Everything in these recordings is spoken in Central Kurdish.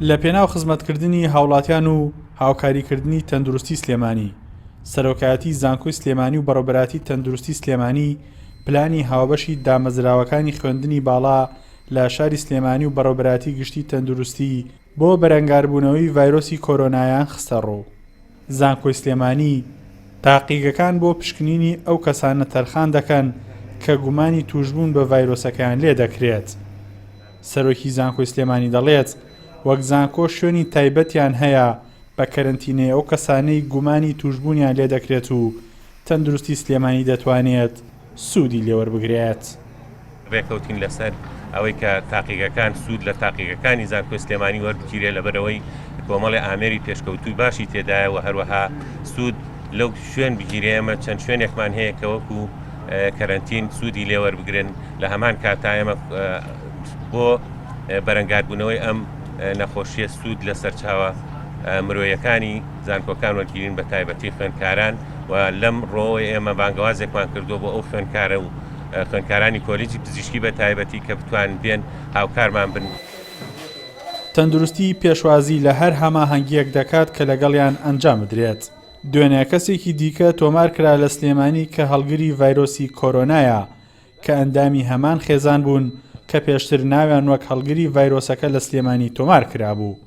لە پێناو خزمەتکردنی هاوڵاتیان و هاوکاریکردنی تەندروستی سلێمانی، سەرۆکایەتی زانکۆی سلێمانی و بەڕێوبەرایەتی تەندروستی سلێمانی پلانی هاوبەشی دامەزراوەکانی خوێندنی باڵا لە شاری سلێمانی و بەڕێوبەرایەتی گشتی تەندروستی بۆ بەرەنگاربوونەوەی ڤایرۆسی کۆرۆنایان خستەڕوو. زانکۆی سلێمانی تاقیگەکان بۆ پشکنینی ئەو کەسانە تەرخان دەکەن کە گومانی تووشبوون بە ڤایرۆسەکەیان لێدەکرێت. سەرۆکی زانکۆی سلێمانی دەڵێت، وەک زانکۆ شوێنی تایبەتیان هەیە بە کەرەنتینەی ئەو کەسانەی گومانی تووشبوونیان لێدەکرێت و تەندروستی سلێمانی دەتوانێت سوودی لێوەربگرێت. رێکەوتین لەسەر ئەوەی کە تاقیگەکان سوود لە تاقیگەکانی زانکۆی سلێمانی وەربگیرێت لەبەرئەوەی کۆمەڵێ ئامێری پێشکەوتووی باشی تێدایە و هەروەها سوود لەو شوێن بگیرێ ئێمە چەند شوێنێکمان هەیە کە وەکو کەرەنتین سوودی لێوەربگرن لە هەمان کاتا ئێمە بۆ بەرەنگاربوونەوەی ئەم نەخۆشیە سوود لە سەرچاوە مرۆیەکانی زانکۆکان وەرگیرین بە تایبەتی خوێندکاران و لەم ڕۆوە ئێمە بانگەوازێکمان کردووە بۆ ئەو خوێندکارە و خوێندکارانی کۆلیجی پزیشکی بە تایبەتی کە بتوان بێن هاوکارمان بن. تەندروستی پێشوازی لە هەر هەماهەنگییەک دەکات کە لەگەڵیان ئەنجام بدرێت. دوێنێ کەسێکی دیکە تۆمارکرا لە سلێمانی کە هەڵگری ڤایرۆسی کۆرۆنایە کە ئەندامی هەمان خێزان بوون کە پێشتر ناویان وەک هەڵگری ڤایرۆسەکە لە سلێمانی تۆمار کرابوو.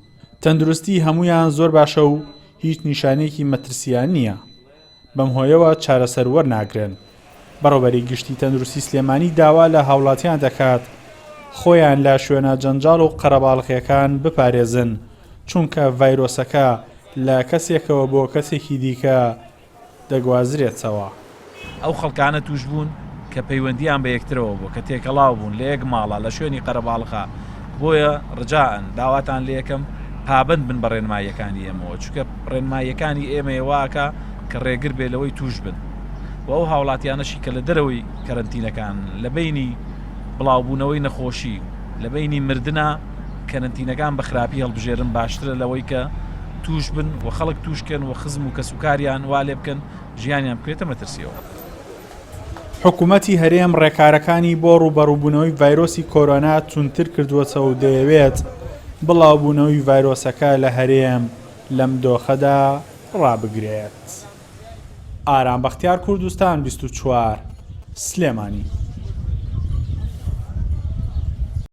تەندروستی هەموویان زۆر باشە و هیچ نیشانەیەکی مەترسییان نییە. بەم هۆیەوە چارەسەر وەرناگرن. بەڕێوبەری گشتی تەندروستی سلێمانی داوا لە هاوڵاتیان دەکات خۆیان لە شوێنە جەنجاڵ و قەرەباڵغیەکان بپارێزن، چونکە ڤایرۆسەکە لە کەسێکەوە بۆ کەسێکی دیکە دەگوازرێتەوە. ئەو خەڵکانە تووش بوون کە پەیوەندییان بە یەکترەوە بووە، کە تێکەڵاو بوون لە یەک ماڵا، لە شوێنی قەرەباڵغا، بۆیە ڕجائەن داواتان لێکەم پابەند بن بە ڕێنماییەکانی ئێمەوە، چونکە ڕێنماییەکانی ئێمەیە وا ئەکا کە ڕێگر بێ لەوەی تووش بن و ئەو هاوڵاتیانەشی کە لە دەرەوەی کەرەنتینەکان لە بەینی بڵاوبوونەوەی نەخۆشی لە بەینی مردنا کەرەنتینەکان بە خراپی هەڵبژێرن باشترە لەوەی کە تووش بن و خەڵک تووش کەن و خزم و کەسوکاریان وا لێ بکەن ژیانیان بکەوێتە مەترسیەوە. حکومەتی هەرێم ڕێکارەکانی بۆ ڕووبەڕووبوونەوەی ڤایرۆسی کۆرۆنا توندتر کردووەتەوە و دەیەوێت بڵاوبوونەوەی ڤایرۆسەکە لە هەرێم لەم دۆخەدا ڕابگرێت. ئارام بەختیار کوردستان 24 سلێمانی.